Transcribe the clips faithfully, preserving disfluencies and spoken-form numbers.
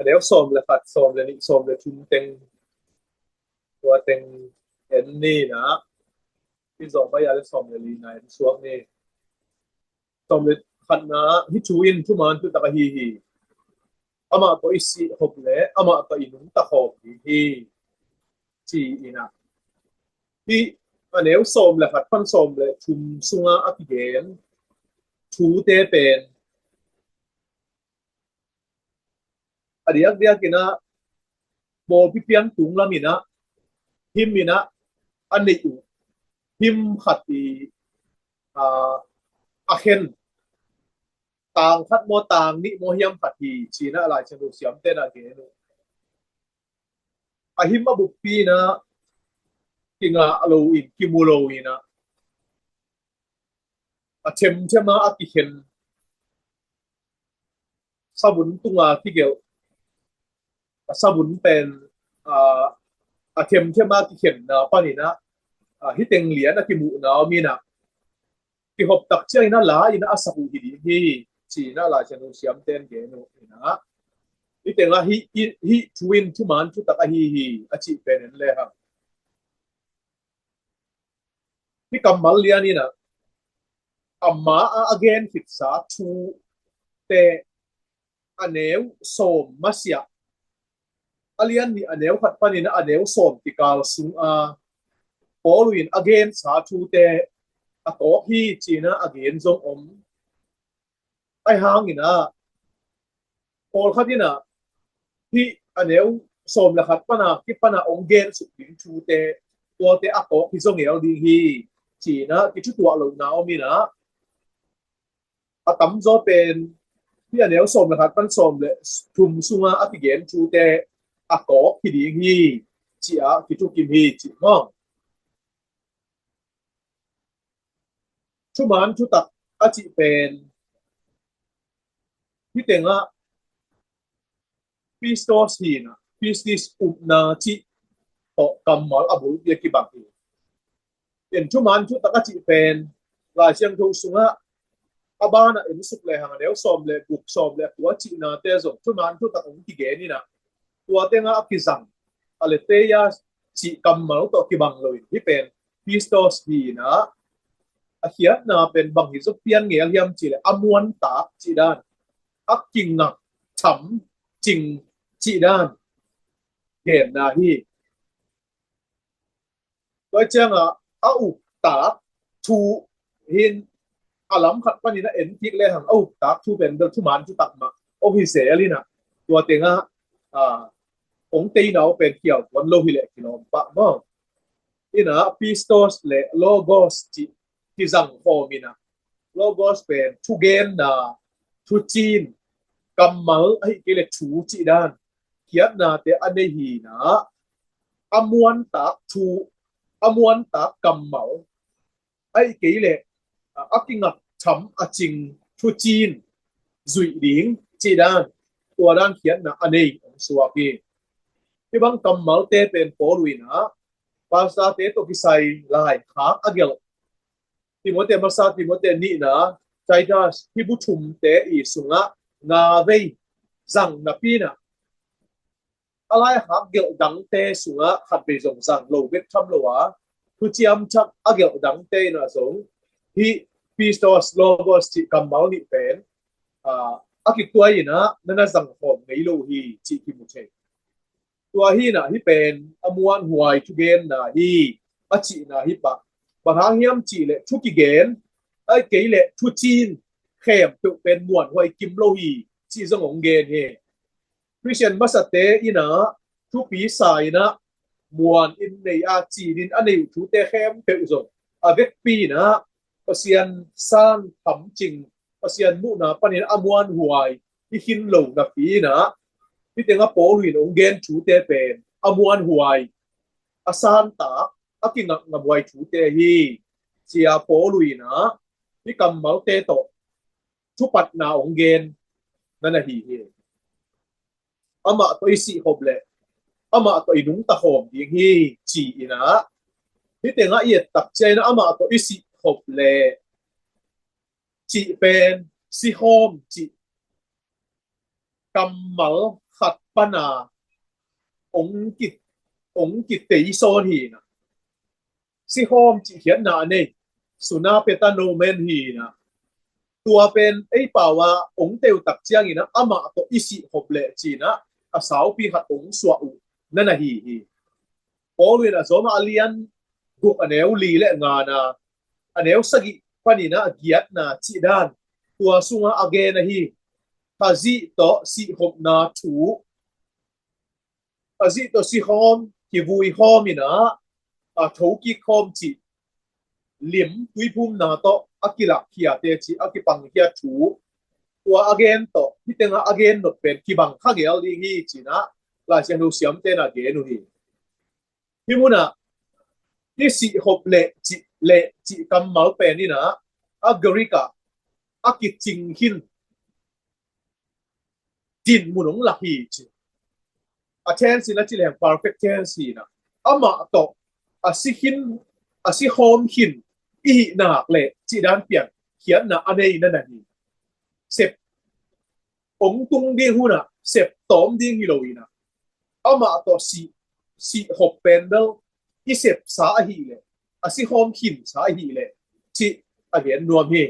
Neu sawm le khat, sawm le nih, sawm le thum teng, tua teng en ni na. I zawh bai a le sawm le li na en suak ni. Sawm le khatna, hih thu in thuman thutak ahi hi. Amah tawh i sih khop le amah tawh i nungta khawm ding hi, ci-in ah. Hih a neu sawm le khat pan sawm le thum sunga a kigen thute pen a diakdiak in ah, bawlpi pian tung lam in ah, him in ah a neih uh, him khat i, aa, a khen, tang khat maw, tang nih maw hiam khat hi, ci-in ah Lai Siangtho siamte in ah gen uh. A him a buppi in ah kingah lo in, kimu lo in ah, a themthem a a kikhen, savun tunga kigelh, a savun pen, aa, a themthem a kikhenna pan in ah, aa, hih teng lian a kimuhna om in ah, kihop tak ciangin ah la in ah a sak uh hi ding hi, ci-in ah Lai Siangtho siamte in gen uh in ah. Hih teng ah hih, hih, hih thu in thuman thutak ahi hi, a cih pen en le hang. Hih kammal lian in ah, a ma-ah a gen khitsa thute a neu sawm masiah, a lian nih a neu khat pan in ah a neu sawm kikal sung a Paul in a gensa thute a kawk hi, ci-in ah a gen zong om. Ahi hangin ah, pawlkhat in ah, hih a neu sawm le khat pan a kipan a hong gensuk ding thute, tuate a kawk hi zaw ngel ding hi, ci-in ah kithutuah lohna om in ah, a tamzaw pen hih a neu sawm le khat pan sawm le thum sunga a kigen thute a kawk hi ding hi, ci-a kithukim hi, ci maw. Thuman thutak a cih pen hih teng ah pistos hi in ah, pistis upna cih tawh kammal a bulpi a kibang hi. En thuman thutak a cih pen Lai Siangtho sungah a banah en suk le hang a neu sawm le guk, sawm le kua cihnate zong thuman thutak hong kigen in ah, tua tengah a kizang aletheia cih kammal tawh kibang lo in, hih pen pistos hi in ah, a khiatna pen bang hi zaw pian ngel hiam cih leh a muantak cih dan, a kingak tham cing cih dan genna hi. Tua ciangah a uktak thu hi in, a lam khat panin a en kik le hang a uktak thu pen bel thuman thutak mah hong hi zel in ah, tua tengah, ah, hong teina uh pen khial tuan lo hi leh kilawm pah maw. In ah pistos le logos cih kizang khawm in ah, logos pen thugenna, thucin, kammal ahih kei leh thu cih dan khiatnate a nei hi in ah, a muantak thu, a muantak kammal ahih kei leh a kingak tham a cing thucin zuih ding cih dan, tua dan khiatna a nei hong suak hi. Hih bang kammalte pen Paul in ah pastorte tawh kisai laikhak a gelh, Timothy masa, Timothy nihna, Titus, hih bu thumte i sungah nga vei zang napi in ah, a laikhak gelh dangte sungah khat vei zong zang lo bek tham lo a, thuciam thak a gelh dangte in ah zong hih pistos, logos cih kammal nih pen, ah, a kituai in ah na na zang khawm ngei lo hi cih kimu thei. Tua hi in ah hih pen a muanhuai thugenna hi, a cihna hi pah. Bang hang hiam cih leh thu kigen ahih kei leh thucin khempeuh pen muanhuai kim lo hi, cih zong hong gen hi. Khristian masate in ah thupi sa in ah muan in nei a, cin in a nei uh thute khempeuh zong a vekpi in ah Pasian san tham cing, Pasian muhna panin a muanhuai hi khin lo napi in ah, hih tengah Paul in hong gen thute pen a muanhuai, a santak, a kingakngamhuai thute hi, ci-a Paul in ah hih kammalte tawh thupatna hong gen na na hi hi. Amah tawh i sih khop leh amah tawh i nungta khawm ding hi, ci-in ah, hih tengah i et tak ciangin ah amah tawh i sih khop leh cih pen sikhawm cih kammal khat pana ong ki, ong kitei sawn hi na. Sikhawm cih khiatna a nei, suna peta nomen hi na. Tua pen ei pau a ong teu tak ciangin ah amah tawh i sih khop leh ci-in ah a saupi khat ong suah uh na na hi hi. Paul in a Roma a lian guk a neu li le nga na, a neu sagih panin ah giatna cih dan tua sungah a gen ahi. Khazih tawh sihkhopna thu, Khazih tawh sikhawm, kivui khawm in ah, a thokik khawm cih lim tuiphumna tawh a kilakkhia te cih a kipangkhia thu, tua a gen tawh hih tengah a gen nop pen kibang kha gel ding hi ci-in ah Lai Siangtho siamte na gen uh hi. Hih munah i sihkhop leh cih, leh cih kammal pen in ah a Greek ah a kicing khin din mun ong lak hi ci. A tense in a ci leng perfect tense hi na. Amah tawh a si khin, a sikhawm khin i hih nak leh cih dan pian khiatna a nei na na hi. Sep ong tung ding hun ah sep tawm ding hi lo in ah amah tawh sih, sihkhop pen bel i sepsa ahih leh, a sikhawm khinsa ahih leh cih a gen nuam hi.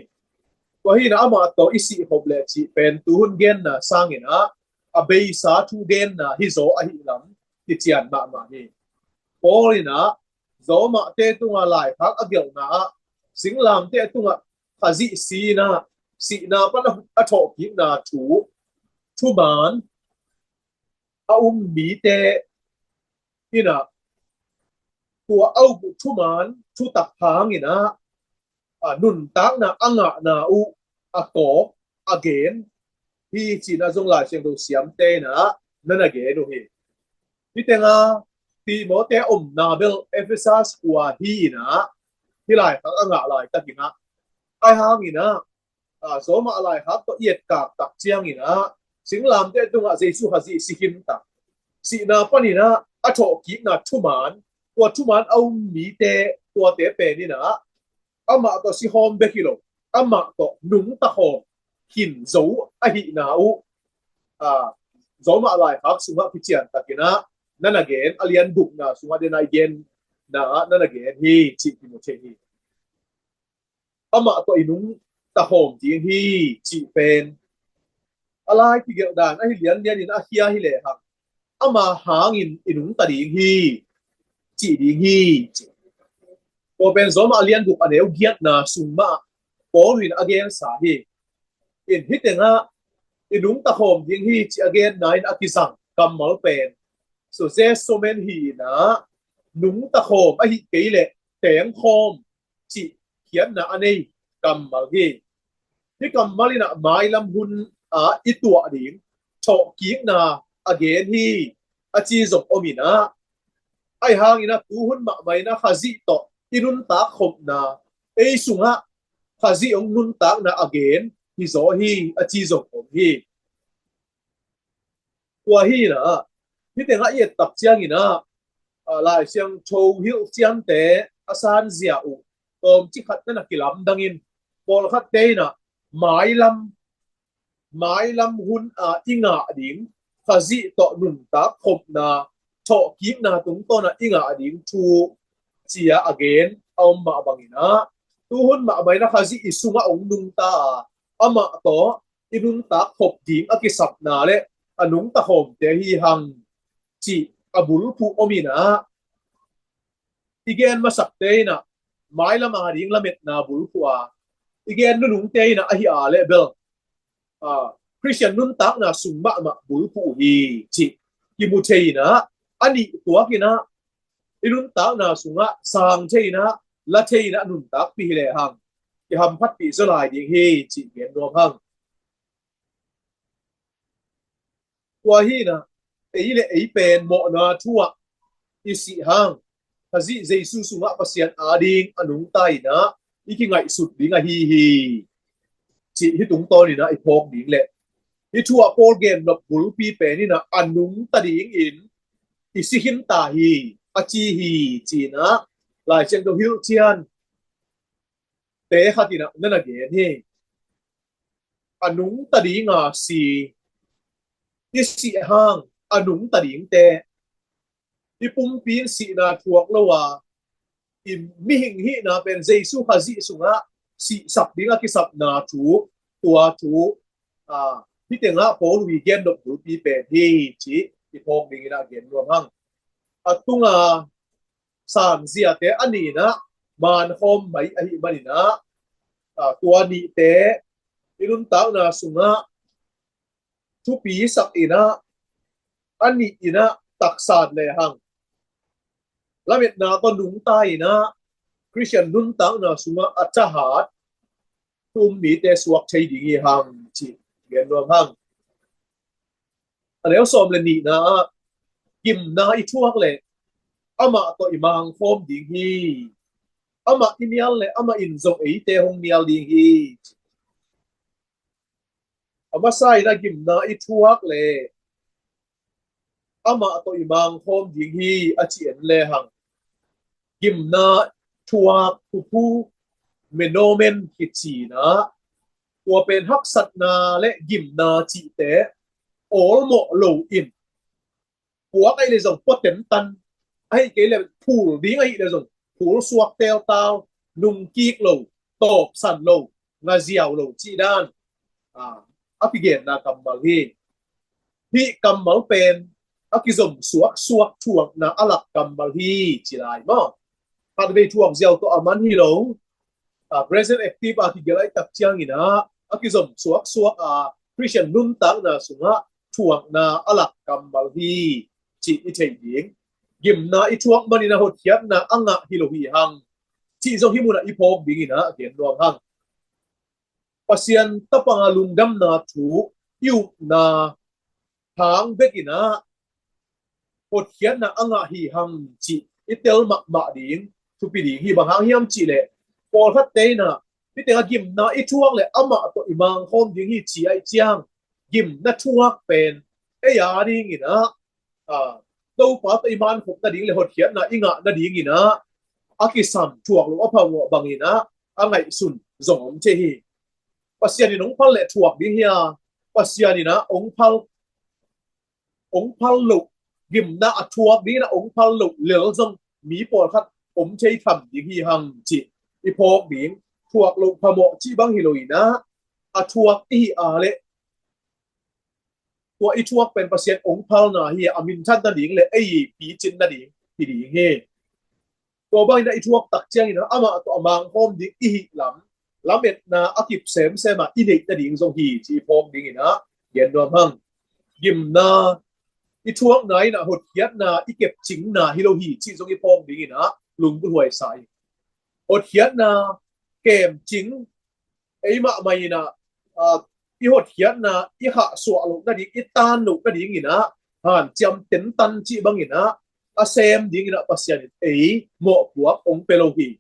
Tua hi na amah tawh i sihkhop leh cih pen tuhun genna sangin ah a beisa thu genna hi zaw ahih lam kician mahmah hi. Paul in ah Roma te tungah laikhak a gelhna ah singlamteh tungah Khazih si in ah sihna pan a thawhkikna thu, thuman a um mite in ah tua a uk uh thuman thutak hangin ah a nuntakna a ngahna uh a kawk a gen hi ci-in ah zong Lai Siangtho siamte in ah na na gen uh hi. Hih tengah Timote omna bel Efesas khua hi in ah hih laikhak a ngah laitakin ah, ahi hangin ah a, Roma laikhak tawh i etkak tak ciangin ah singlamteh tungah Jesu Khazih si khin tak, sihna panin ah a thawhkikna thuman, tua thuman a um mite tuate pen in ah amah tawh sikhawm bek hi lo, amah tawh nungta khawm khin zo ahihna uh, a, Roma laikhak sungah kician takin ah na na gen, a lian gukna sungah den a i genna ah na na gen hi cih kimu thei hi. Amah tawh i nungta khawm ding hi cih pen a lai kigelh dan ahi lianlian in a khia hi lehang ama hangin i nungta ding hi cih ding hi cih. Tua pen Roma a lian guk a neu giatna sung mah Paul in a gensa hi. In hih tengah i nungta khawm ding hi cih a genna in a kizang kammal pen sozo somen hi in ah nungta khawm ahih kei leh teng khawm cih khiatna a nei kammal hi. Hih kammal in ah mailam hun ah i tuah ding thawhkikna a gen hi a ci zong om in ah, ahi hangin ah tuhun mahmah in ah Khazih tawh i nuntak khopna, ei sungah Khazih hong nuntakna a gen hi zaw hi a ci zong om hi. Tua hi in ah hih tengah i et tak ciangin ah, a, Lai Siangtho hilhciante a sanzia uh tawmcik khat na na kilamdangin pawlkhatte in ah mailam, mailam hun ah i ngah ding Khazih tawh nuntak khopna thawhkikna tungtawn ah i ngah ding thu cia a gen a om mah bangin ah tuhun mahmah in ah Khazih i sungah hong nungta a, amah tawh i nuntak khop ding a kisapna le a nungta khawmte hi hang cih a bulphuh om in ah, i gen masakte in ah mailam a ding lametna bulphuh a, i gen nunungte in ah ahi a leh bel, a, Khristian nuntakna sung mahmah bulphuh hi cih kimu thei in ah, a nih tuak in ah i nuntakna sungah sang thei in ah, la thei in ah nuntakpih hi lehang i hamphatpih zaw lai ding hi cih gen nuam hang. Tua hi in ah ei le ei pen mawhna thu ah i sih hang Khazih Jesu sungah Pasian ading a nungta in ah i kingaihsut ding ahi hi cih hih tungtawn in ah i phawk ding le hih thu ah Paul gen nop bulpi pen in ah a nungta dingin i si khin ta hi a ci hi ci in ah Lai Siangtho hilhcian te khat in ah na na gen hi. A nungta ding a si, i sih hang a nungta dingte, i pumpi in sihna thuak lo a, i mihing hihna pen Jesu Khazih sungah sihsak ding a kisapna thu, tua thu, a, hih tengah Paul i gen dok bulpi pen hi, ci i phawk dingin a gen nuam hang. A tunga sanziate a nihna mankhawm mai ahih maninah, a, tua nihte i nuntakna sungah thupi sak inah, a nih inah taksan lehang, lametna tawh nungta inah, Khristian nuntakna sungah a thahat thu um mite suak thei ding hi hang, ci gen nuam hang. A neu sawm le nihna ah, gimna i thuak leh amah tawh i mangkhawm ding hi. Amah i nial leh amah in zong eite hong nial ding hi. A masa inah gimna i thuak leh amah tawh i mangkhawm ding hi, a ci en lehang, gimna thuak, phuphu, menomen kici inah, tua pen haksatna le gimna cihte awlmawh lo in, puak ahih leh zong pua tentan, ahih kei leh phul ding ahih leh zong phul suak teltal, nungkik lo, tawpsan lo, ngaziau lo cih dan, a, a kigenna kammal hi. Hih kammal pen a kizom suaksuak thuakna a lak kammal hi, ci lai maw. Khatvei thuak ziau tawh a man hi lo, a, present active a kigelh ahih tak ciang inah, a kizom suaksuak a, Khristian nuntakna sungah thuakna a lak kammal hi, cih i theih ding. Gimna i thuak manin a hotkhiatna a ngah hi lo hi hang, cih zong hih munah i phawk ding inah gen nuam hang. Pasian Tapa lungdamna thu i upna hang bek inah hotkhiatna a ngah hi hang, cih i tel mahmah ding thupi ding hi. Bang hang hiam cih leh, pawlkhatte inah, hih tengah gimna i thuak leh amah tawh i mangkhawm ding hi, ci ahih ciang, gimna thuak pen ei a ding inah, a, Topa tawh i mankhop nading le hotkhiatna i ngah nading inah a kisam, thuak lo a phamawh bang inah a ngaihsun zong om thei hi. Pasian in hong phal leh thuak ding hi a, Pasian inah hong phal, hong phal loh, gimna a thuak ding inah hong phal loh lel zong mi pawlkhat om thei tham ding hi hang, cih i phawk ding. Thuak loh phamawh cih bang hi lo inah, a thuak i hih a leh tua i thuak pen Pasian hong phalna hi a, a minthan nading le ei picin nading hi ding hi. Tua bang inah i thuak tak ciang inah amah tawh a mangkhawm ding i hih lam, lametna a kip semsem a i neih nading zong hi, ci i phawk ding inah gen nuam hang. Gimna i thuakna inah hotkhiatna i kepcingna hi lo hi, cih zong i phawk ding inah lunggulhhuai sa ing. Hotkhiatna kemcing, ei mahmah inah, a, i hotkhiatna i khahsuah loh nading, i tan loh nading inah hanciam tentan cih bang inah a sem ding inah Pasian in ei mawhpuak hong pia lo hi.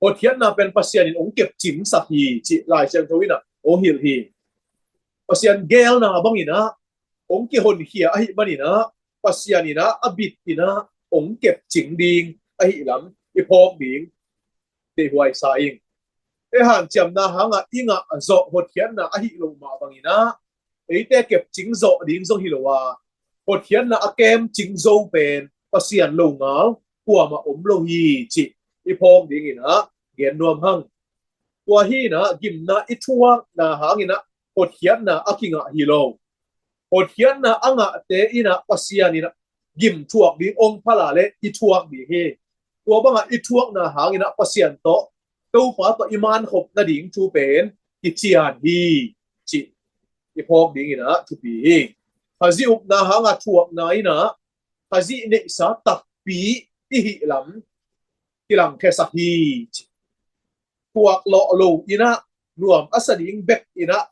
Hotkhiatna pen Pasian in hong kepcingsak hi, cih Lai Siangtho inah hong hilh hi. Pasian geelna bang inah hong kihonkhia ahih man inah, Pasian inah a bit inah hong kepcing ding ahih lam i phawk ding deihhuai sa ing. Ei hanciamna hangah i ngah zawh hotkhiatna ahih lo mah bang inah, eite kepcing zawh ding zong hi lo a, hotkhiatna a kemcing zo pen Pasian longal kuamah om lo hi, cih i phawk ding inah gen nuam hang. Tua hi inah gimna i thuakna hang inah hotkhiatna a kingah hi lo. Hotkhiatna a ngahte inah Pasian inah gim thuak ding hong phal a leh i thuak ding hi. Tua bangah i thuakna hang inah Pasian tawh, Topa tawh i mankhop nading thu pen kician hi, cih i phawk ding inah thupi hi. Khazih upna hangah thuakna inah Khazih neihsa takpi i hih lam kilangkhiasak hi, ci. Thuak lawh lo inah nuam a sa ding bek inah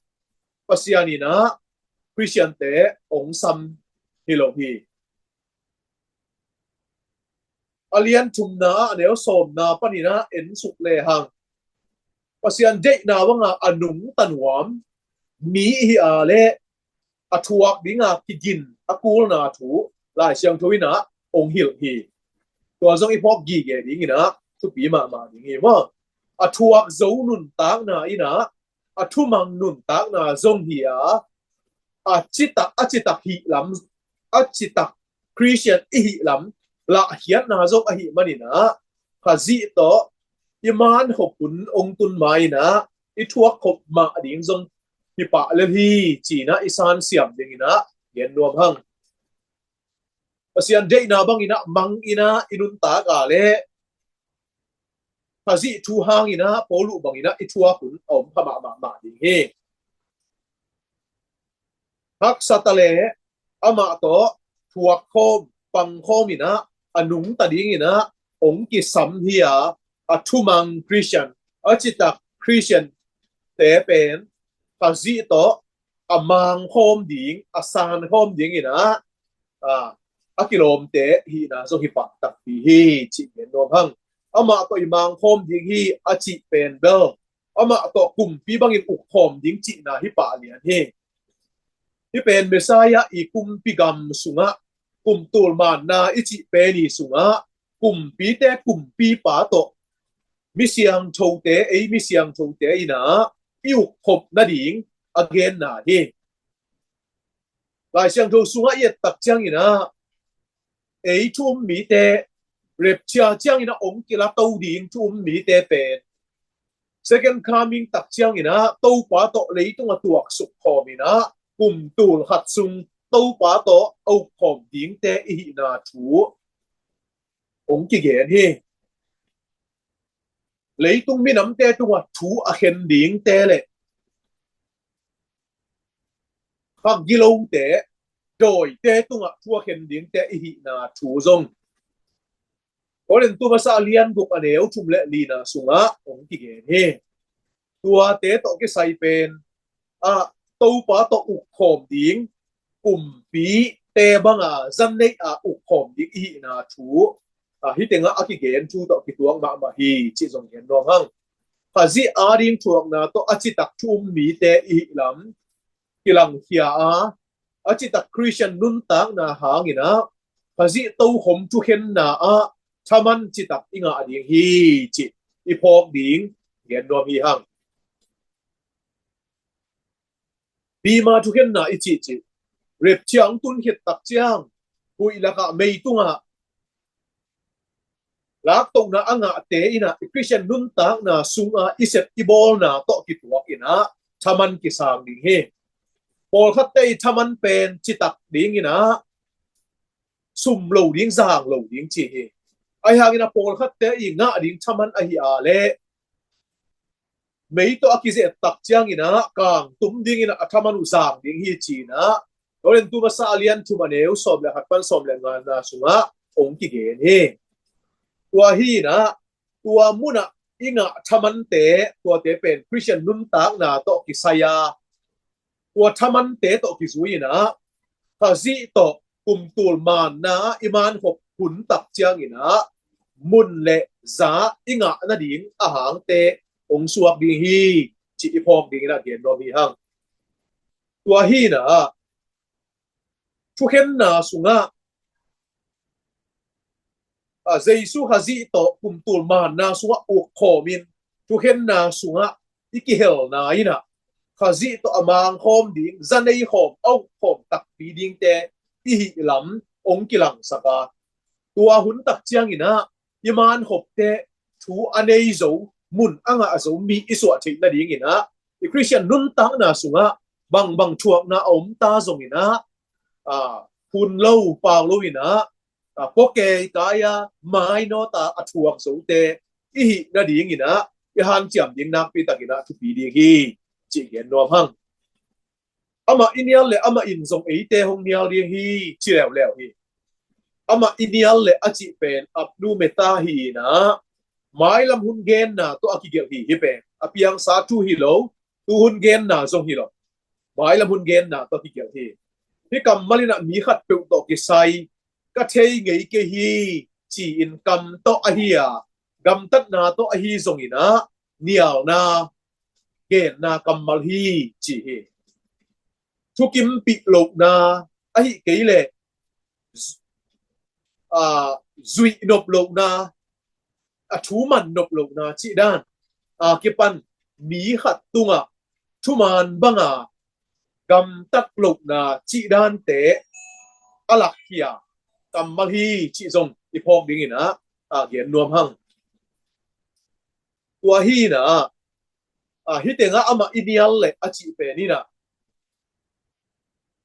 Pasian inah Khristiante hong sam hi lo hi. A lian thumna ah a neu sawmna pan inah en suk lehang, Pasian deihna bangah a nungta nuam mi i hih a leh a thuak dinga kigin a kulna thu Lai Siangtho inah hong hilh hi. Tua zong i phawk gige ding inah thupi mahmah ding hi maw. A thuak zo nuntakna inah a thumang nuntakna zong hi a, a citak, a citak hih lam a citak Khristian i hih lam lahkhiatna zong ahih manin ah, Khazih tawh i mankhop hun hong tun ma-in ah i thuakkhop mah ding zong hi pah lel hi, ci-in ah i sansiam dingin ah gen nuam hang. Pasian deihna bangin ah mang in ah i nuntak a leh Khazih thu hangin ah Paulu bangin ah i thuak hun a om pha mahmah ding hi. Haksa ta leh amah tawh thuakkhawm pangkhawm in ah a nungta dingin ah hong kisam hi a, a thumang Khristian, a citak Khristian te pen Khazih tawh a mangkhawm ding, a sankhawm dingin ah, a, a kilawmte hihna zong hi pah takpi hi, cih gen nuam hang. Amah tawh i mangkhawm ding hi a cih pen bel amah tawh kumpi bangin ukkhawm ding cihna hi pah lian hi. Hih pen Messiah i kumpi gam sungah, kumtul manna i cih pen i sungah kumpite kumpipa tawh misiangthote, ei misiangthote in ah i ukkhop nading a genna hi. Lai Siangtho sungah i et tak ciangin ah ei thu um mite, rapture ciangin ah hong kila to ding thu um mite pen second coming tak ciangin ah Topa tawh leitungah tuaksuk khawm in ah kumtul khat sung Topa tawh a ukkhawm dingte i hihna thu hong kigen hi. Leitung minamte tungah thu a khen dingte le khak gilote, dawite tungah thu a khen dingte i hihna thu zong Korintu masa a lian guk a neu thum le lina sungah hong kigen hi. Tuate tawh kisai pen ah Topa tawh ukkhawm ding kumpite banga zaneih a ukkhawm ding i hihna thu, ah, hih tengah a kigen thu tawh kituak mahmah hi, cih zong gen nuam hang. Khazih ading thuakna tawh a citak thu um mite i hih lam kilangkhia a, a citak Khristian nuntakna hangin ah Khazih tokhom thukhenna ah thaman citak i ngah ding hi, cih i phawk ding gen nuam hi hang. Bema thukhenna i cihcih, rapture hong tun khit tak ciang huih lakah meitungah laktohna a ngahte in ah i Khristian nuntakna sungah i sep i bawlna tawh kituak in ah thaman kisang ding hi. Pawlkhatte i thaman pen citak dingin ah sum lo ding, zang lo ding ci hi. Ahi hangin ah pawlkhatte i ngah ding thaman ahi a leh mei tawh a kizet tak ciangin ah kangtum dingin ah a thaman uh zang ding hi, ci-in ah Korintu masa a lian thum a neu sawm le khat pan sawm le ngana sungah hong kigen hi. Tua hi-in ah tua munah i ngah thamante, tuate pen Khristian nuntakna tawh kisai a, tua thamante tawh kizui-in ah Khazih tawh kumtul manna i mankhop hun tak ciangin ah mun le za i ngah nading a hangte hong suak ding hi, cih i phawk dingin ah gen nuam hi hang. Tua hi-in ah thukhenna sungah, ah, Jesu Khazih tawh kumtul manna sungah ukkhawmin thukhenna sungah i kihelna in ah Khazih tawh a mangkhawm ding, zanei khawm, a ukkhawm takpi dingte i hih lam hong kilangsak a, tua hun tak ciangin ah i mankhopte thu a nei zo, mun a ngah zo mi i suah theih nadingin ah i Khristian nuntakna sungah bangbang thuakna a om ta zongin ah, ah, hun lo pau lo-in ah, ah, pua kei kai a, mainawt a, a thuak zote i hih nadingin ah i hanciam ding nakpi takin ah thupi ding hi, cih gen nuam hang. Amah i nial le amah in zong eite hong nial ding hi, ci leuleu hi. Amah i nial le a cih pen Abdu Meta hi-in ah mailam hun genna tawh a kigelh hi. Hih pen a piangsa thu hi lo, tu hun genna zong hi lo, mailam hun genna tawh a kigelh hi. Hih kammal in ah mi khatpeuh tawh kisai, ka thei ngei kei hi, ci-in kam tawh ahi a, gamtatna tawh ahi zongin ah nialna, genna kammal hi, ci hi. Thukimpih lohna, ahih kei leh, ah, zuih nop lohna, a thu man nop lohna cih dan a kipan mi khat tungah thuman banga gamtat lohna cih dante a lakkhia kammal hi cih zong i phawk dingin ah, a gen nuam hang. Tua hi inah, a, hih tengah amah i nial leh a cih pen inah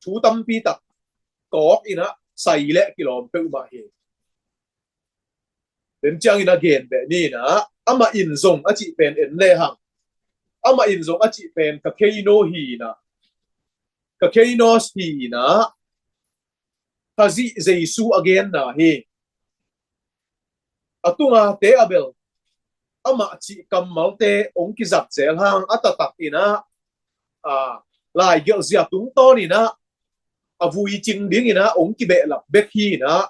thu tampi tak kawk inah sai leh kilawm peuhmah hi. Tua ciangin a gen beh ni inah, amah in zong a cih pen en lehang, amah in zong a cih pen ka kheino hi inah, ka kheinos hi inah, Khazih Jesu a genna hi. A tunga te a bel amah cih kammalte hong kizat zel hang a taktak inah, a, laigelh zia tungtawn inah a vui cing ding inah hong kibehlap bek hi inah,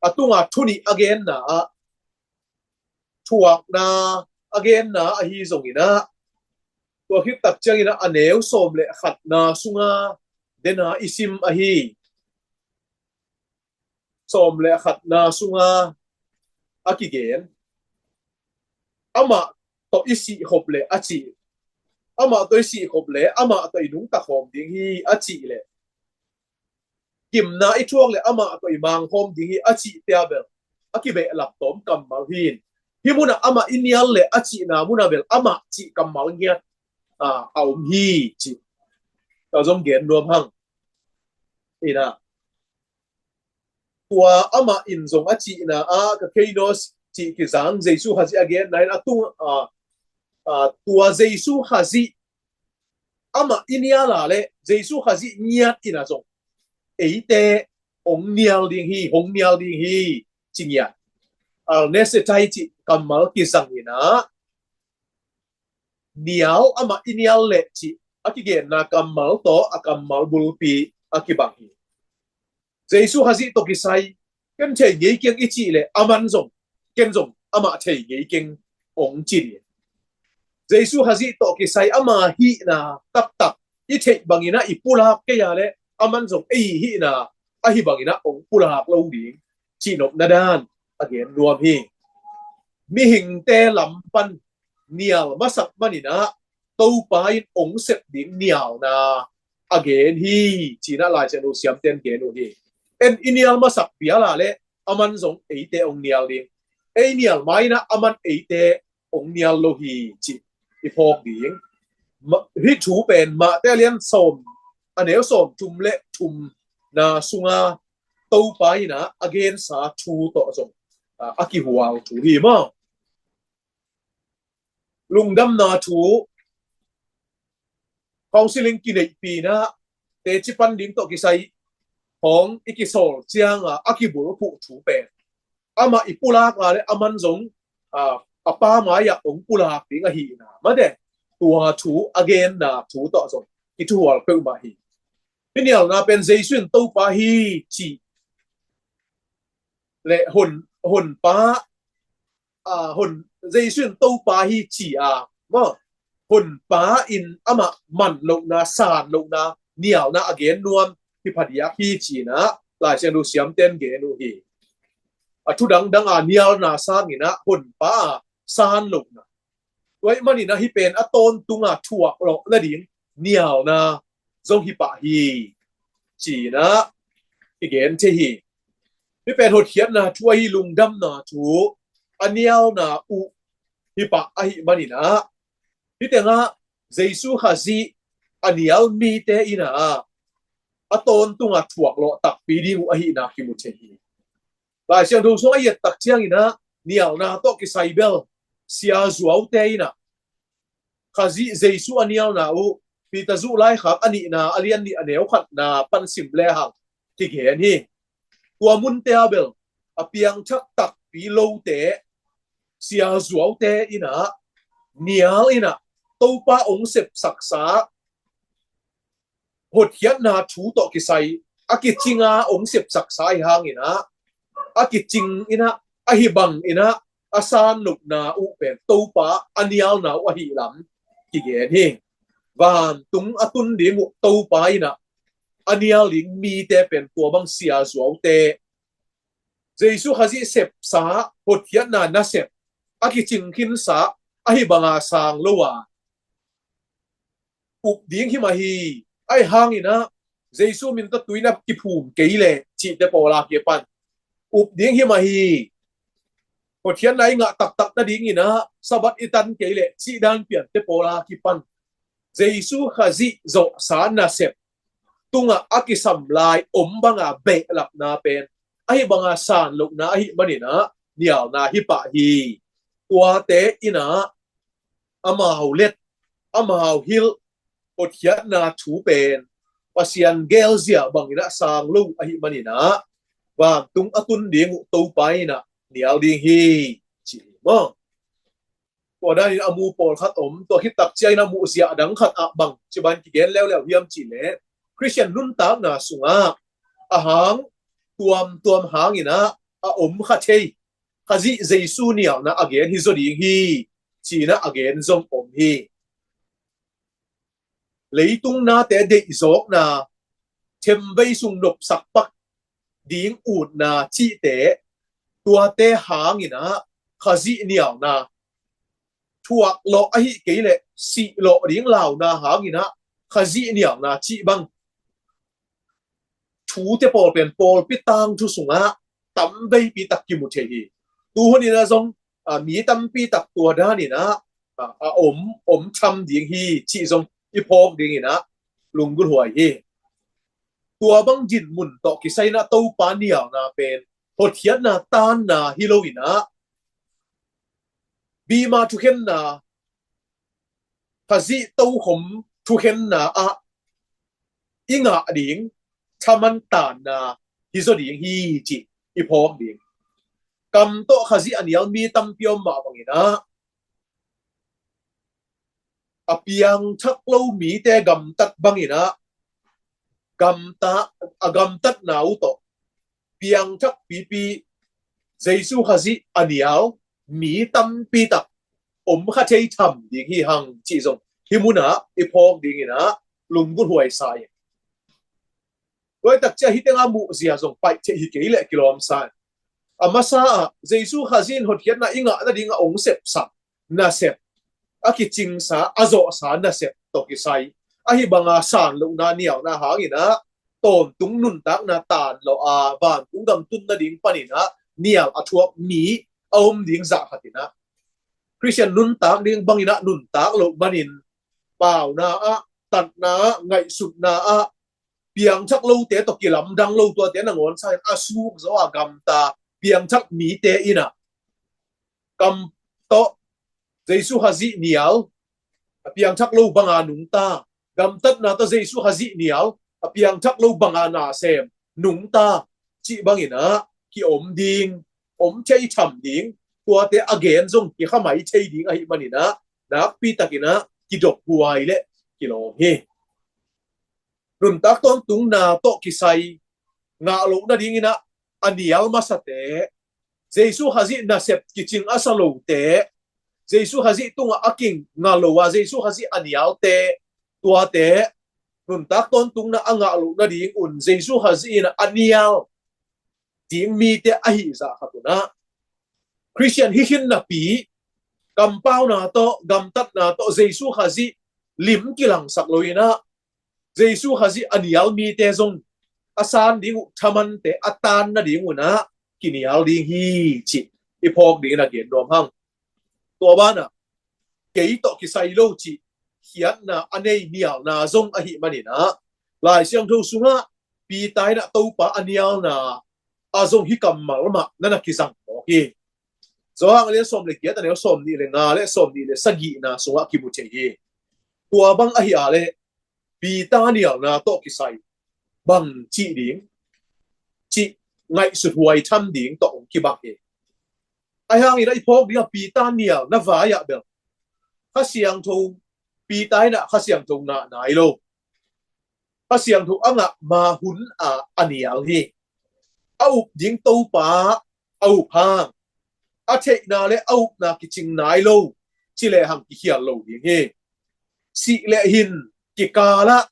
a tunga thu nih a genna ah thuakna a genna ahi zong inah, tua khit tak ciang inah a neu sawm le khatna sunga dena i sim ahi. Sawm le khatna sunga a kigen, amah tawh i sih khop leh a cih, amah tawh i sih khop leh amah tawh i nungta khawm ding hi a cih leh, gimna i thuak leh amah tawh i mang khawm ding hi a cihte a bel a kibehlap tawm kammal hi. Hih munah amah i nial leh a cihna munah bel amah cih kammal ngiat, a, a om hi cih ka zong gen nuam hang. Inah, tua amah in zong a cihna ah ka kheinos cih kizang Jesu Khazih a genna in a tung, a, a, tua Jesu Khazih amah i nial a leh Jesu Khazih ngiat inah zong eite hong nial ding hi, hong nial ding hi ci ngiat. Alnesetai cih kammal kizang inah nial, amah i nial leh cih a kigenna kammal tawh a kammal bulpi a kibang hi. Jesu Khazih tawh kisai ken thei ngei keng i cih leh aman zong, ken zong amah thei ngei keng hong ci ding. Jesu Khazih tawh kisai ama hihna taktak i theih bang inah i pulak kei a leh aman zong ei hihna ahi bang inah hong pulak lo ding cihnopna dan a gen nuam hi. Mihingte lam pan nial masak man inah Topa in hong sep ding nialna a gen hi ci inah Lai Siangtho siamten gen uh hi. En i nial masak pial a leh aman zong eite hong nial ding. Ei nial ma inah aman eite hong nial lo hi cih i phawk ding. Ma-, hih thu pen Mate a lian sawm, a neu sawm thum le thumna sunga Topa inah a gensa thu tawh zong, a, a kihual thu hi maw. Lungdamna thu, counseling kineihpih inah teci pan ding tawh kisai hong i kisawl cianga a kibulphuh thu pen amah i pulak a leh aman zong, a, a Pa mai-ah hong pulak ding ahihna mate, tua thu a genna thu tawh zong kithuhual peuhmah hi. Hih nialna pen Jesu in Topa hi cih leh hon, honpa, a, hon, Jesu in Topa hi ci a maw, honpa in amah man lohna, san lohna, nialna a gen nuam hi phadiak hi ci inah Lai Siangtho siamten gen uh hi. A thu dangdang a nialna sang inah honpa a san lohna. Tua ahih man inah hih pen a tawntunga thuak lawh nading nialna zong hi pah hi ci inah i gen thei hi. Hih pen hotkhiatna thu ahi, lungdamna thu, a nialna uh hi pah ahih man inah hih tengah Jesu Khazih a nial mite inah a tawntunga thuak lawh takpi ding uh ahihna kimu thei hi. Lai Siangtho sung a i et tak ciang inah nialna tawh kisai bel Sia Zuaute inah Khazih Jesu a nialna uh Peter zuh laikhak a nihna a lian nih a neu khatna pan sim lehang kigen hi. Tua munte a bel a piangthak takpi lote Sia Zuaute inah nial inah Topa hong sepsaksa hotkhiatna thu tawh kisai a kicinga hong sepsaksa ahi hang inah a kicing inah ahi bang inah a san lohna uh pen Topa a nialna uh ahi lam kigen hi. Vantung a tun ding uh Topa inah a nial ding mite pen tua bang Sia Zuaute, Jesu Khazih sepsa hotkhiatna nasep a kicing khinsa ahi banga sang lo a up ding hi mah hi. Ahi hang inah Jesu min tawh tui na kiphum kei leh cihte pawl a kipan up ding hi mah hi. Pathian na i ngah taktak nadingin ah Sabbath i tan kei leh cih dan piante pawl a kipan Jesu Khazih zawhsa nasep tungah a kisam lai om banga behlapna pen ahi banga san lohna ahih manin ah nialna hi pah hi. Tuate in ah amau let, amau hilh, hotkhiatna thu pen Pasian gelzia bangin ah sang lo ahih manin ah vantung a tun ding uh Topa in ah nial ding hi, ci hi maw. Tua danin a mu pawlkhat om, tua khit tak ciangin a muh zia dang khat ah bang ci ban kigen leuleu hiam cih leh Khristian nuntakna sungah a hang tuamtuam hangin ah a om kha thei Khazih Jesu nialna a gen hi zaw ding hi, ci-in ah a gen zong om hi. Leitung nate deihzawkna, themvei sung nopsak pak ding utna cihte, tuate hangin ah Khazih nialna, thuak lawh ahih kei leh sih lawh ding launa hangin ah Khazih nialna cih bang thute pawl pen pawlpi tangthu sungah tamveipi tak kimu thei hi. Tuhun in ah zong, a, mi tampi tak tua danin ah, a, a om, om tham ding hi cih zong i phawk dingin ah lunggulhhuai hi. Tua bang dinmun tawh kisai in ah Topa nialna pen hotkhiatna tanna hi loin ah bima thukhenna, Khazih tokhom thukhenna ah i ngah ding thaman tanna hi zaw ding hi, cih i phawk ding. Kam tawh Khazih a nial mi tampi om mah bangin ah a piangthak lo mite gamtat bangin ah gamta, a gamtatna uh tawh piangthak pipi Jesu Khazih a nial mi tampi tak om kha thei tham ding hi hang cih zong hih munah i phawk dingin ah lunggulhhuai sa ing. Tua tak ciah hih tengah muh zia zong paih thei hi kei leh kilawm sa ing. A masa ah Jesu Khazih in hotkhiatna i ngah nading a ong sepsak nasep, a kicingsa, a zawhsa nasep tawh kisai ahi banga san lohna nialna hangin ah tawntung nuntakna tan lo a vantung gam tun nading panin ah nial a thuak mi a om ding zah khatin ah Khristian nuntak ding bangin ah nuntak loh manin pauna ah, tatna ah, ngaihsutna ah piangthak lote tawh kilamdang lo tuate nangawn sangin a suk zaw a gamta piangthak mite in ah kam tawh Jesu Khazih nial a piangthak lo banga nungta, gamtatna tawh Jesu Khazih nial a piangthak lo banga nasem nungta cih bangin ah kiom ding, om thei tham ding, tuate a gen zong kikhamai thei ding ahih manin ah nakpi takin ah kidophuai leh kilawm hi. Nuntak tawntungna tawh kisai ngah loh nadingin ah a nial masate, Jesu Khazih nasep kicing a sa lote, Jesu Khazih tungah a kinga lo a Jesu Khazih a nialte, tuate nuntak tawntungna a ngah loh nadingun Jesu Khazih in a nial ding mite ahi zah khat un ah Khristian hi khin napi kampauna tawh gamtatna tawh Jesu Khazih lim kilangsak loin ah Jesu Khazih a nial mite zong a san ding uh thamante a tan nadingun ah kinial ding hi cih i phawk dingin a gen nuam hang. Tua banah kei tawh kisai lo cih khiatna a nei nialna zong ahih manin ah Lai Siangtho sungah Peter in ah Topa a nialna a zong hi kammal mah na na kizang mawk hi. Johan a lian sawm le giat a neu sawm nih le nga le sawm nih le sagihna sungah kimu thei hi. Tua bang ahi a leh Peter nialna tawh kisai bang cih ding, cih ngaihsut huai tham ding tawh hong kibang hi. Ahi hangin ah i phawk dingah Peter nialna vai ah bel Kha Siangtho, Peter in ah Kha Siangtho ngah nai lo. Kha Siangtho a ngah ma hun a a nial hi. A up ding Topa a up hang a theihna le a upna kicing nai lo ci lehang kikhial lo ding hi. Sih le hin kikal ah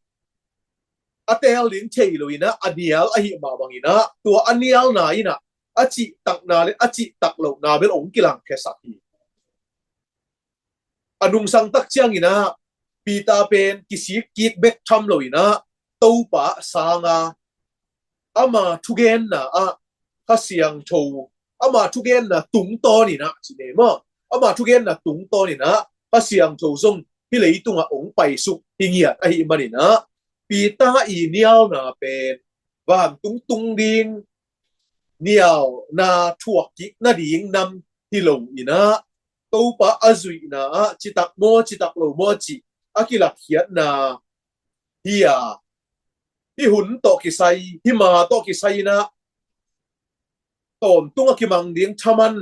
a teel ding thei loin ah a nial ahih mah bangin ah tua a nialna in ah a cihtakna le a cihtak lohna bel hong kilangkhiasak hi. A nungsang tak ciangin ah Peter pen kisik kik bek tham loin ah Topa sanga ama thugenna ah Kha Siangtho, ama thugenna tungtawninah ci ne maw, ama thugenna tungtawninah Kha Siangtho zong hih leitungah ong paisuk hi ngiat ahih maninah Peter i nialna pen vantung tung ding nialna thuak kik nading nam hi lo inah Topa a zuihna ah citak maw citak lo maw cih a kilakkhiatna hi a, hih hun tawh kisai, hih ma tawh kisai inah tawntung a kimang ding thaman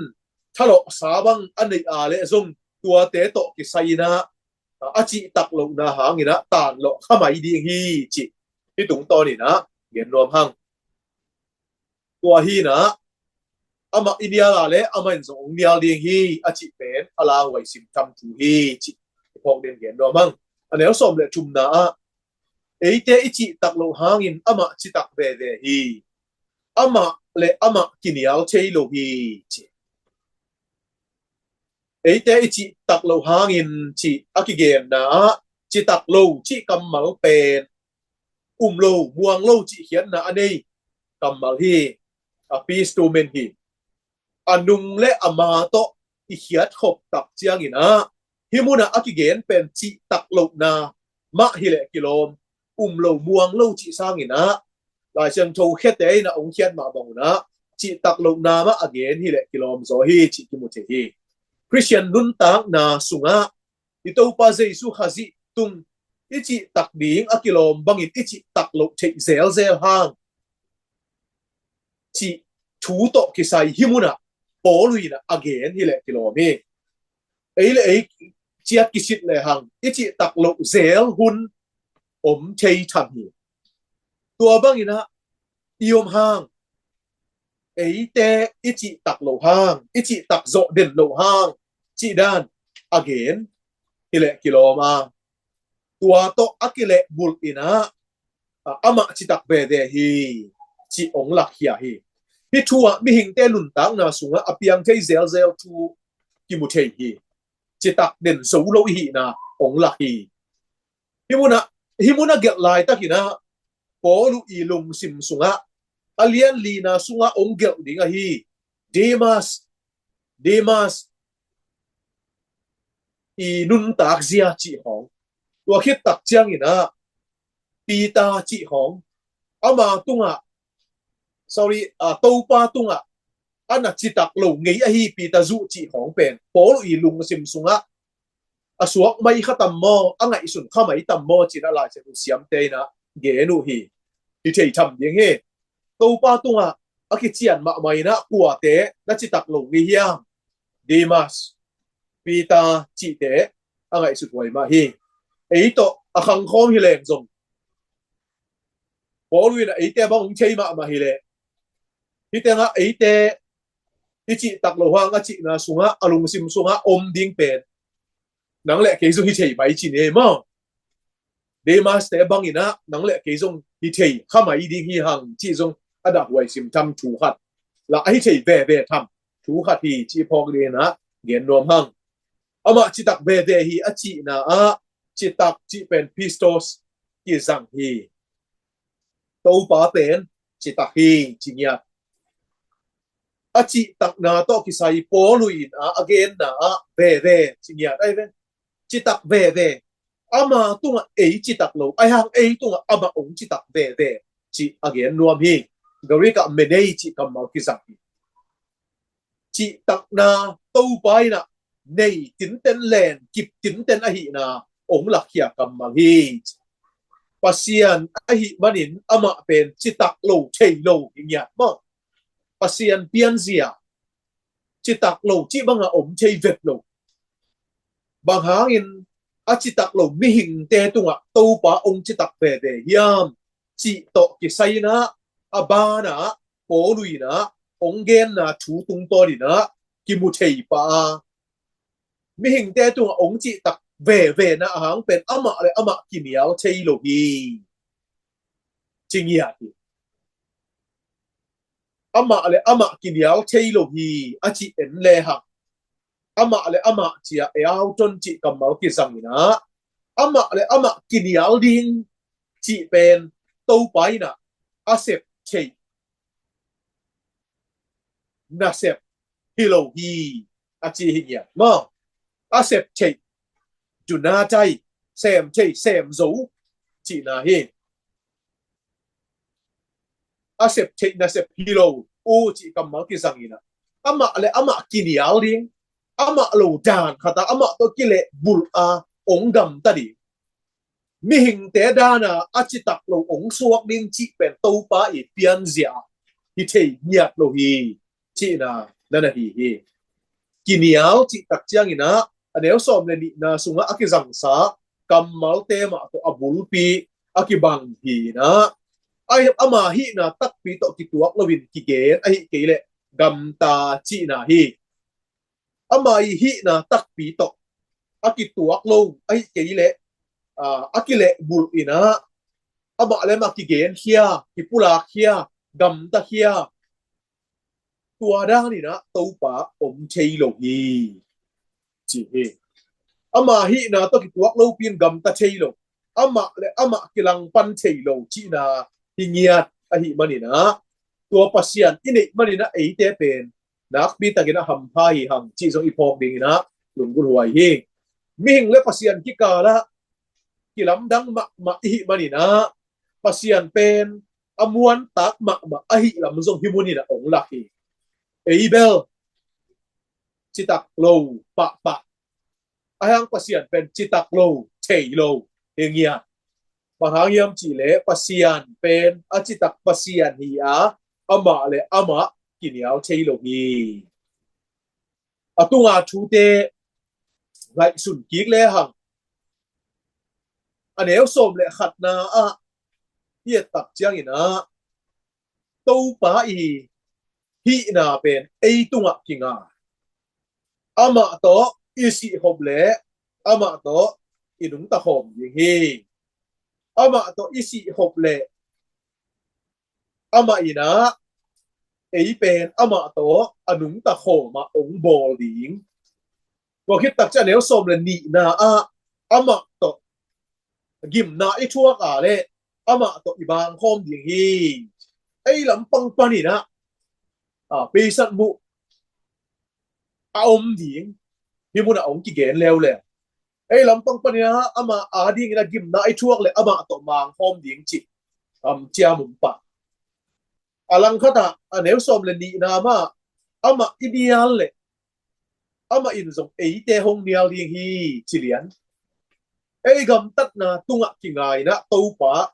thalawhsa bang a neih a leh zong tuate tawh kisai inah a cihtak lohna hanginah tanlawh khamai ding hi cih hih tungtawninah gen nuam hang. Tua hinah amah i nial a leh amah in zong ong nial ding hi a cih pen a lauhuai simtham thu hi cih i phawk den gen nuam hang. A neu sawm le thumna ah eite i cihtak loh hangin amah citak veve hi. Amah le amah kinial thei lo hi ci. Eite i cihtak loh hangin cih a kigenna ah citak lo cih kammal pen um lo muang lo cih khiatna a nei kammal hi. A pistumen hi. A nung le a ma tawh i khiat khop tak cianginah hih munah a kigen pen cihtak lohna mah hileh kilawm, um lo muang lo cih sanginah Lai Siangtho khete inah ong khiat mah bangunah cihtak lohna mah a gen hileh kilawm zaw hi cih kimu thei hi. Khristian nuntakna sungah i Topa Jesu Khazih tung i cihtak ding a kilawm bangin i cihtak loh theih zelzel hang cih thu tawh kisai hih munah Paul inah a gen hileh kilawm hi. Ei le ei ciat kisit lehang i cihtak loh zel hun om thei tham hi. Tua banginah i om hang, eite i cihtak loh hang, i cihtak zawh den loh hang cih dan a gen hileh kilawm a, tua tawh a kilehbulh inah amah citak veve hi cih ong lakkhia hi. Hih thu ah mihingte nuntakna sungah a piang thei zelzel thu kimu thei hi. Citak den zo lo i hihna ong lak hi. Hih munah, hih munah gelh laitakinah Paul i lungsim sungah a lian lina sungah ong gelh ding ahi Demas, Demas i nuntak zia cih hong, tua khit tak cianginah Peter cih hong, ama tungah, sorry, uh, Topa tungah a na citak lo ngei ahi Peter zuh cih hong pen Paul i lungsim sungah a suak mai kha tam maw, a ngaihsun kha mai tam maw cinah Lai Siangtho siamte inah gen uh hi. Hi thei tham ding hi. Topa tungah a kician mahmah inah kuate na citak lo ngei hiam? Demas, Peter cihte a ngaihsut huai mah hi. Ei tawh a khangkhawm hi leng zong Paul inah eite bang ong thei mahmah hileh hih tengah eite i cihtak loh hang a cihna sungah a lungsim sungah om ding pen nang le kei zong hi thei mai ci ne maw? Demaste banginah nang le kei zong hi thei kha mai ding hi hang cih zong a dahhuai simtham thu khat, la a hi thei veve tham thu khat hi cih phawk dinah gen nuam hang. Amah citak veve hi a cihna ah citak cih pen pistos kizang hi. Topa pen citak hi ci ngiat. A cihtakna tawh kisai Paul inah a genna ah veve ci ngiat ahi ve. Citak veve. Ama tungah ei citak lo, ahi hang ei tungah amah ong citak veve cih a gen nuam hi. Greek ah menei cih kammal kizang hi. Cihtakna Topa inah nei tinten len kip tinten ahihna ong lakkhia kammal hi. Pasian ahih manin amah pen citak lo thei lo hi ngiat maw? Pasian pianzia citak lo cih bangah om thei vet lo. Bang hangin a citak lo mihingte tungah Topa ong citak veve hiam cih tawh kisai inah a banah Paul inah ong genna thu tungtawn inah kimu thei pah a, mihingte tungah ong cihtak veve na a hang pen amah le amah kinial thei lo hi ci ngiat hi. Amah le amah kinial thei lo hi a cih en lehang, amah le amah cia eauton cih kammal kizang inah amah le amah kinial ding cih pen Topa in ah a sep theih nasep hi lo hi, a ci hi ngiat maw. A sep theih, dunatai, sem theih, sem zo cihna hi. A sep theih nasep hi lo uh cih kammal kizang in ah, amah le amah kinial ding, amah lo dan khat ah amah tawh kilehbulh a ong gamta ding, mihingte dan a a citak lo ong suak ding cih pen Topa i pianzia hi thei ngiat lo hi cihna na na hi hi. Kinial cih tak ciangin ah a neu sawm le nihna sungah a kizangsa kammalte mah tawh a bulpi a kibang hi in ah, a, ama hihna takpi tawh kituak loin kigen ahi kei leh gamta cihna hi. Ama i hihna takpi tawh a kituak lo ahi kei leh, aa, a kilehbulh in ah, amah le amah kigenkhia, kipulakkhia, gamtakhia, tua dan in ah Topa om thei lo hi, ci hi. Ama hihna tawh kituak lopi in gamta thei lo, amah le amah kilangpan thei lo cihna hi ngiat ahih manin ah, tua Pasian i neih manin ah eite pen nakpi takin a hampha hi hang cih zong i phawk dingin ah lunggulhhuai hi. Mihing le Pasian kikal ah kilamdang mahmah i hih manin ah, Pasian pen a muantak mahmah ahih lam zong hih munin ah ong lak hi. Ei bel citak lo pahpah, a hang Pasian pen citak lo thei lo hi ngiat. Bang hang hiam cih leh Pasian pen a citak Pasian hi a, amah le amah kinial thei lo hi. A tunga thute ngaihsun kik lehang, a neu sawm le khatna ah i et tak ciangin ah, Topa i hihna pen ei tungah kinga. Amah tawh i sih khop leh amah tawh i nungta khawm ding hi. Amah tawh i sih khop leh amah in ah ei pen amah tawh a nungta khawm ah ong bawl ding. Tua khit tak ciang a neu sawm le nihna ah amah tawh gimna i thuak a leh amah tawh i bangkhawm ding hi. Ei lampang panin ah, a, peisat muh a om ding, hih munah ong kigen leuleu. Ei lampang panin ah ama adingin a gimna i thuak leh amah tawh mangkhawm ding cih, um, ciam om pah. A langkhat ah a neu sawm le nihna mah amah i nial leh amah in zong eite hong nial ding hi ci lian. Ei gamtatna tungah kinga in ah Topa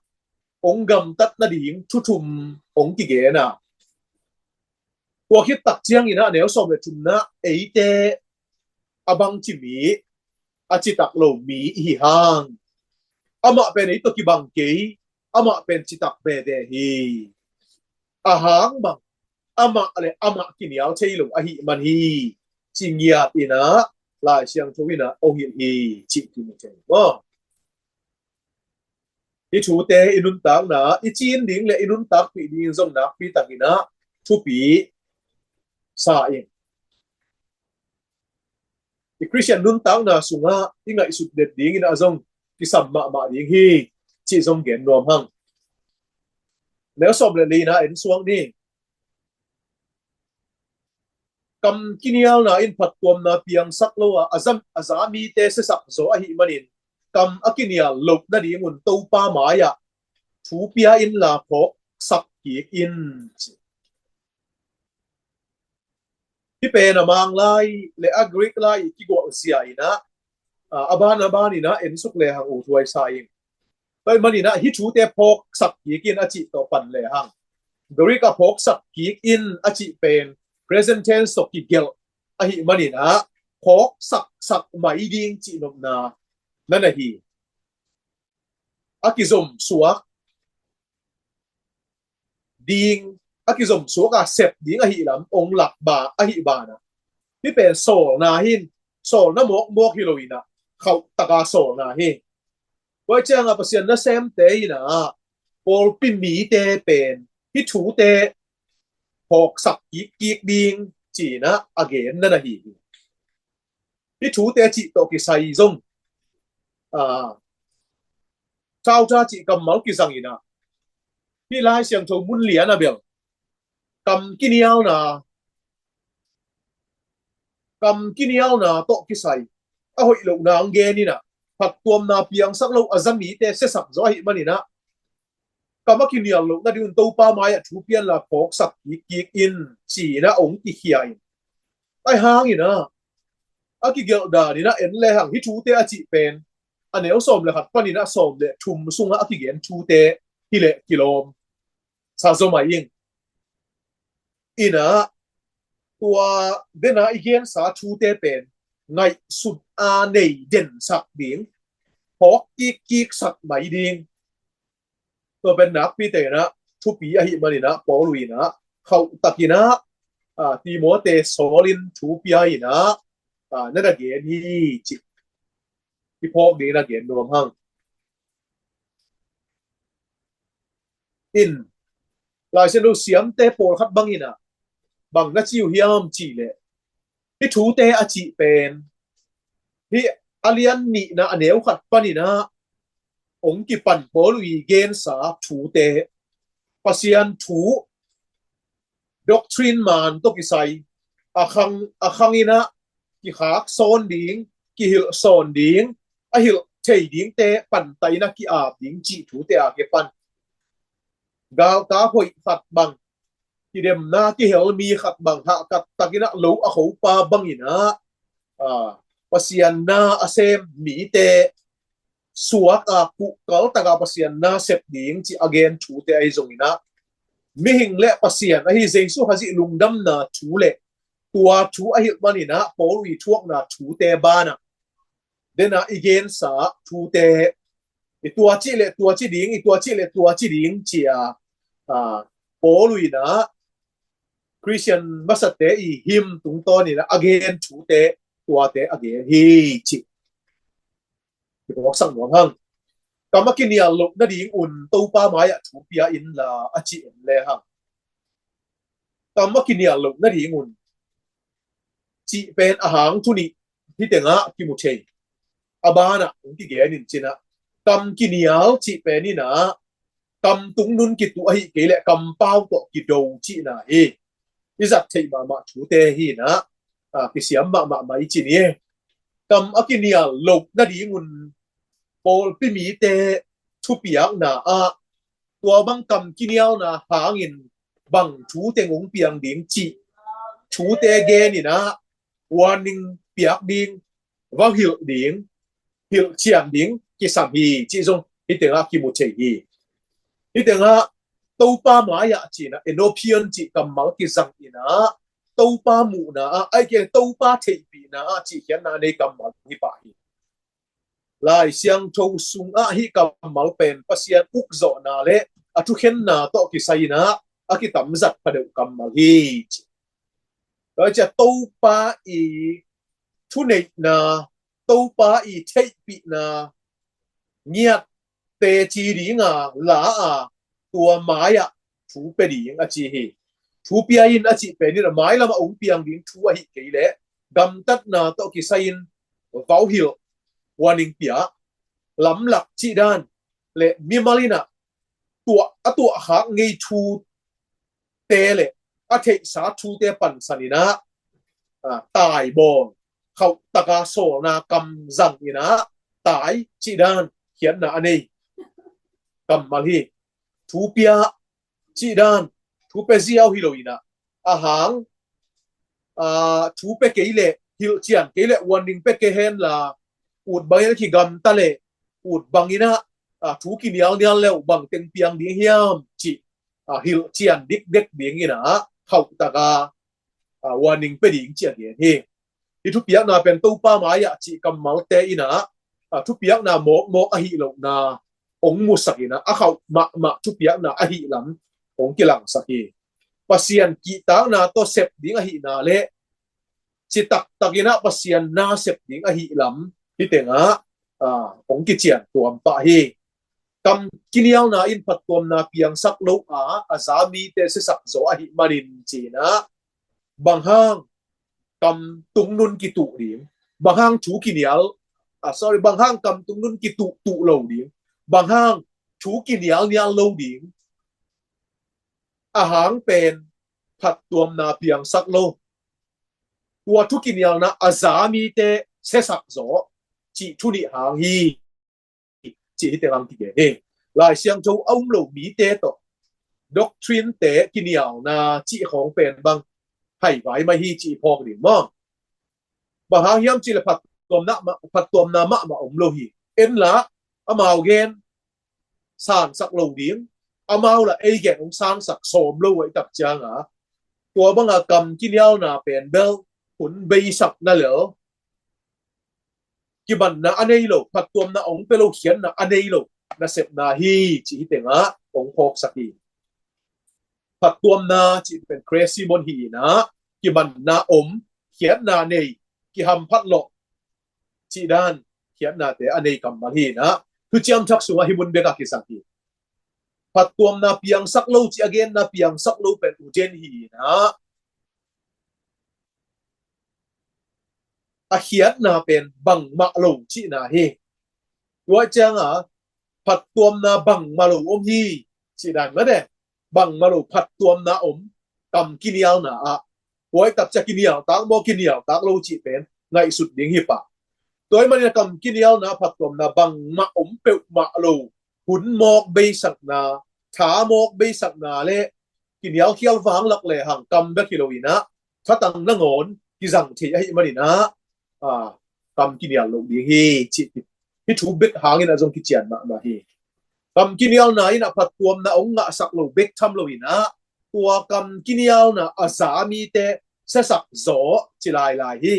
ong gamtat nading thu thum ong kigen a, tua khit tak ciangin ah a neu sawm le thumna eite a bangci mi, a citak lo mi i hi hang. Amah pen ei tawh kibang kei, amah pen citak veve hi. A hang bang amah le amah kinial thei lo ahih man hi, ci ngiat in ah Lai Siangtho in ah ong hilh hi cih kimu thei maw. Hih thute i nuntakna i cin ding le i nuntakpih ding zong nakpi takin ah thupi sa ing. I Khristian nuntakna sungah i ngaihsut det dingin ah zong kisam mahmah ding hi cih zong gen nuam hang. Neu sawm le lina en suak ni. Kam kinialna in phattuamna piangsak lo a, a zam, a za mite siasak zaw ahih manin kam a kinial loh nadingun Topa mai-ah thu pia inla phawksak kik in. Hih pen a Mang lai le a Greek lai i kigualzia in ah, a, a ban a ban in ah ensuk lehang uthuai sa ing. Tua ahih manin ah hih thute phawksak kik in a cih tawh pan lehang, Greek a phawksak kik in a cih pen present tense tawh kigelh ahih manin ah phawksaksak mai ding cihnopna na na hi. A kizomsuak ding, a kizomsuak a sep ding ahih lam ong lak ba ahih banah, hih pen sawlna hi in, sawlna mawkmawk hi lo in ah khauh taka sawlna hi. Tua ciangah Pasian nasemte in ah pawlpi mite pen hih thute phawksak kikkik ding ci-in ah a genna na hi hi. Hih thute cih tawh kisai zong, aa, trauta cih kammal kizang in ah, Hih Lai Siangtho mun lian a bel kam kinialna, kam kinialna tawh kisai a hoih lohna ang genin ah, phattuamna piangsak lo a za mite siasak zaw ahih manin ah, kam a kinial lohna ding un Topa mai-ah thu pianla phawksak kikkik in, ci-in ah hong kikhia in. Ahi hangin ah, a kigelh danin ah en lehang hih thute a cih pen a neu sawm le khat panin ah sawm le thum sungah a kigen thute hileh kilawm sa zaw mai ing. In ah, tua den a i gensa thute pen ngaihsut a nei densak ding, phawk kikkiksak mai ding. Tua pen nakpi tein ah thupi ahih manin ah Paul in ah khauhtakin ah, ah, Timote sawl in thu pia in ah, ah, na na gen hi, ci. I phawk ding na gen nuam hang. In, Lai Siangtho siamte pawlkhat bangin ah bang na ci uh hiam cih leh, hih thute a cih pen, hih a lian nihna a neu khat panin ah hong kipan Paul i gensa thute, Pasian thu, doctrine man tawh kisai, a khang, a khangin ah kikhak sawn ding, kihilh sawn ding, a hilh thei dingte pantaina ki-ap ding cih thute a kipan. Galkap hoih khat bang, kidemna kihel mi khat bang, hahkat takin ah lo a khopa bangin ah, ah, Pasian na a sem mite suak a kuhkal taka Pasian na sep ding cih a gen thute ahi zongin ah, mihing le Pasian ahi Jesu Khazih lungdamna thu le tua thu ahih manin ah Paul i thuakna thute banah, den a i gensa thute, i tua cih le tua ci ding, i tua cih le tua ci ding, ci-a, ah, Paul in ah Khristian masate i hymn tungtawnin ah a gen thute, tuate a gen hi, ci. Kiphawksak nuam hang. Kam a kinial loh nading un Topa mai-ah thu pia inla a ci en lehang, kam a kinial loh nading un cih pen a hang thu nih hih tengah kimu thei. A banah hong kigen in cin ah, kam kinial cih pen in ah kam tungnun kituh ahih kei leh kampau tawh kido cihna hi. I zat theih mahmah thute hi in ah, ah, kisiam mahmah mai cin hi. Kam a kinial loh nading un pawlpi mite thupiakna ah tua bang kam kinialna hangin bang thu teng hong piang ding cih thute genin ah warning piak ding, va hilh ding, hilh cian ding kisam hi cih zong hih tengah kimu thei hi. Hih tengah Topa mai-ah cih in ah, enopion cih kammal kizang in ah, Topa muhna ah, ahih kei leh Topa theihpihna ah cihkhiatna a nei kammal hi pah hi. Lai Siangtho sungah hih kammal pen Pasian ukzawhna le a thukhenna tawh kisai in ah a kitamzat pha deuh kammal hi, ci. Tua hi ciah Topa i thuneihna, Topa i theihpihna ngiat teci dinga la a, tua mai-ah thu pia ding a ci hi. Thu pia in a cih pen in a mailam ah hong piang ding thu ahih kei leh gamtatna tawh kisai-in va hilh, warning pia, lamlak cih dan le mimal in ah tuah, a tuahkhak ngei thute le a theihsa thute pansan in ah, ah, tai bawl, khauh taka sawlna kam zang in ah tai cih dan khiatna a nei kammal hi. Thu pia cih dan, thu pia ziau hi lo in ah, a hang, ah, thu pia kei leh, hilh cian kei leh warning pia kei henla, ut bangin a kigamta leh, ut bangin ah, ah, thu kinialnial le uh bang teng piang ding hiam cih, ah, hilh cian dikdek ding in ah khauh taka, ah, warning pia ding cih a gen hi. Hih thupiakna pen Topa mai-ah cih kammalte in ah, ah, thupiakna mawkmawk ahih lohna hong musak in ah, a khauh mahmah thupiakna ahih lam hong kilangsak hi. Pasian kihtakna tawh sep ding ahihna le citaktak in ah Pasian na sep ding ahih lam hih tengah, ah, hong kician tuam pah hi. Kam kinialna in phattuamna piangsak lo a, a za mite siasak zaw ahih manin ci-in ah, bang hang kam tungnun kituh ding, bang hang thu kinial, ah, sorry, bang hang kam tungnun kituh tuh lo ding, bang hang thu kinialnial lo ding, a hang pen phattuamna piangsak lo, tua thu kinialna a za mite siasak zaw cih thu nih hang hi, cih hi teng ang kigen hi. Lai Siangtho a um lo mite tawh doctrine te kinialna cih khawng pen bang haivai mah hi cih phawk ding maw? Bang hang hiam cih leh phattuamna mah, phattuamna mahmah om lo hi. En la, amau gen sansak lo ding, amau la ei gen hong sansak sawm lo a i tak cianga, tua banga kam kinialna pen bel hun beisakna lel kimanna a nei lo, phattuamna hong pia lo, khiatna a nei lo nasepna hi cih hi tengah hong phawksak hi. Phattuamna cih pen Christmas hi inah, kimanna om, khiatna nei, kihamphat lawh cih dan khiatnate a nei kammal hi inah, Thuciam Thak sungah hih mun bekah kisam hi. Phattuamna piangsak lo cih a genna piangsak lo pen uten hi inah, a khiatna pen bangmah lo cihna hi. Tua cianga phattuamna bangmah lo om hi cih dan mah de, bangmah lo phattuamna om kam kinialna ah. Tua i tak ciang kinialtak maw, kinialtak lo cih pen ngaihsut ding hi pah. Tua i manin a kam kinialna phattuamna bangmah om peuhmah lo, hun mawk beisakna, tha mawk beisakna le kinial khial vang lak le hang kam bek hi lo inah, thatang nangawn kizang thei ahih man inah, a, kam kinial lo ding hi cih hi. Hih thu bek hang inah zong kician mahmah hi. Kam kinialna inah phattuamna hong ngahsak lo bek tham lo inah, tua kam kinialna a za mite siasak zaw ci lailai hi.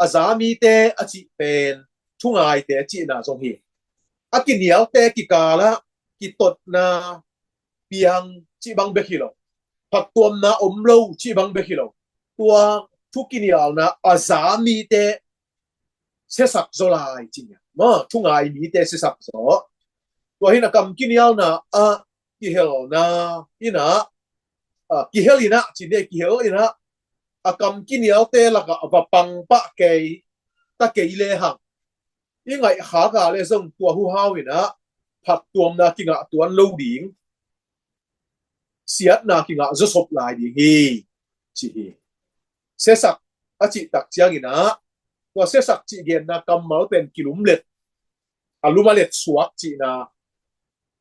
A za mite a cih pen thungaite cihna zong hi. A kinialte kikalah kitotna piang cih bang bek hi lo, phattuamna om lo cih bang bek hi lo, tua thu kinialna a za mite siasak zaw lai cih hi. Maw, thungai mite siasak zaw. Tua hi inah kam kinialna a kihelna inah, a, kihel inah, cih ni, kihel inah, a kam kinialte lakah va pang pah kei ta kei le hang, i ngaih khak a le zong tua huhau inah phattuamna kingah tuan lo ding, siatna kingah zawsop lai ding hi, cih hi. Siasak a cih tak ciang inah, tua siasak cih genna kammal pen kilumlet, a lum a let suak cihna,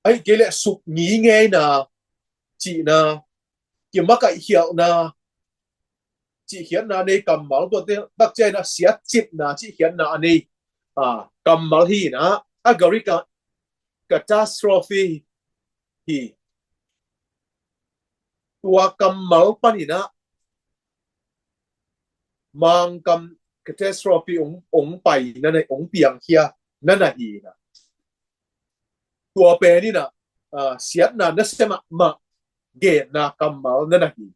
ahih kei leh suk ngingeina cihna, kimakaih khialhna cih khiatna nei kammal, tua te tak ciang inah siatcipna cih khiatna a nei, a, kammal hi inah, a Greek ah catastrophe hi. Tua kammal pan inah Mangkam catastrophe hong, hong pai na na, hong piangkhia na na hi inah, tua pen inah, a, siatna nasia mahmah genna kammal na na hi.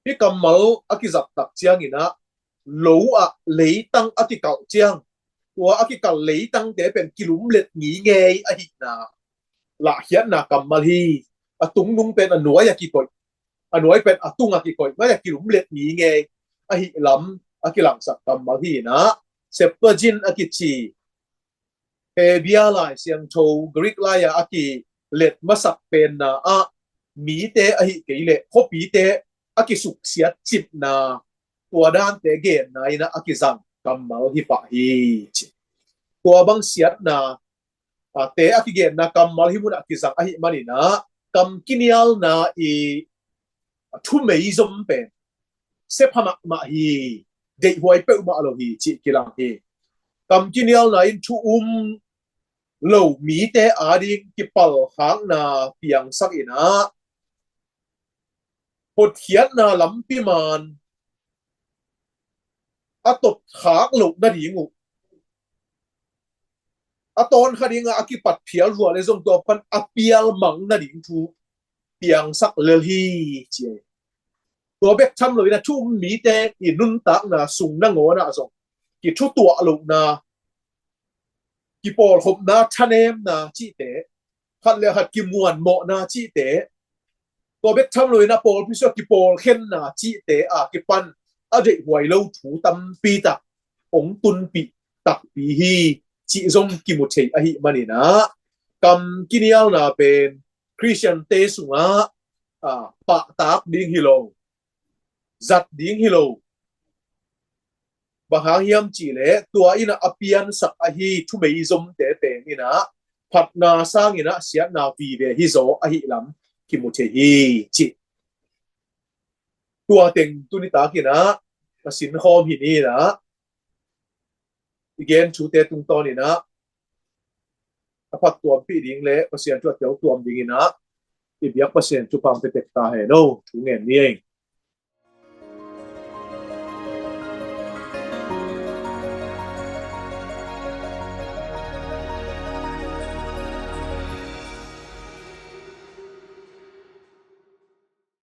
Hih kammal a kizat tak ciang inah, lo ah leitang a kikalh ciang, tua a kikalh leitangte pen kilumlet ngingei ahihna lahkhiatna kammal hi. A tungnung pen a nuai a kikoih, a nuai pen a tung a kikoih, mai a kilumlet ngingei ahih lam a kilangsak kammal hi inah, Septuagint a kici Hebru Lai Siangtho Greek lai-ah a kilet masak penna ah mite ahih kei leh khuapite a kisuksiat cipna, tua dante genna inah a kizang kammal hi pah hi, ci. Tua bang siatna, a, te a kigenna kammal hih munah kizang ahih man inah, kam kinialna i thumei zom pen sepha mahmah hi, deihhuai peuhmah lo hi cih kilang hi. Kam kinialna in thu um lo mite ading kipalkhakna piangsak inah, hotkhiatna lampi man a totkhak loh nading uh, a tawn kha dingah a kipat phial vua le zong tua pan a pial mang nading thu piangsak lel hi, ci hi. Tua bek tham lo inah thu um mite i nuntakna sung nangawnah zong kithutuah lohna, kipawlkhopna, thanemna cihte, khat le khat kimuanmawhna cihte, tua bek tham lo inah pawlpi sungah kipawlkhenna cihte a kipan a deihhuai lo thu tampi tak hong tunpih takpi hi, cih zong kimu thei ahih man inah, kam kinialna pen Khristiante sungah, ah, pahtak ding hi lo, zat ding hi lo. Bang hang hiam cih leh tua in ah a piansak ahi thumeizomte pen in ah phatna sangin ah siatna vive hi zaw ahi lam kimu thei hi, cih. Tua teng tuni takin ah ka sinkhawm hi ni in ah, i gen thute tungtawn in ah a phattuampih ding le Pasian thu a teltuam ding in ah i biak Pasian thupha hong pia tek ta hen aw. Thu ngen ni ei.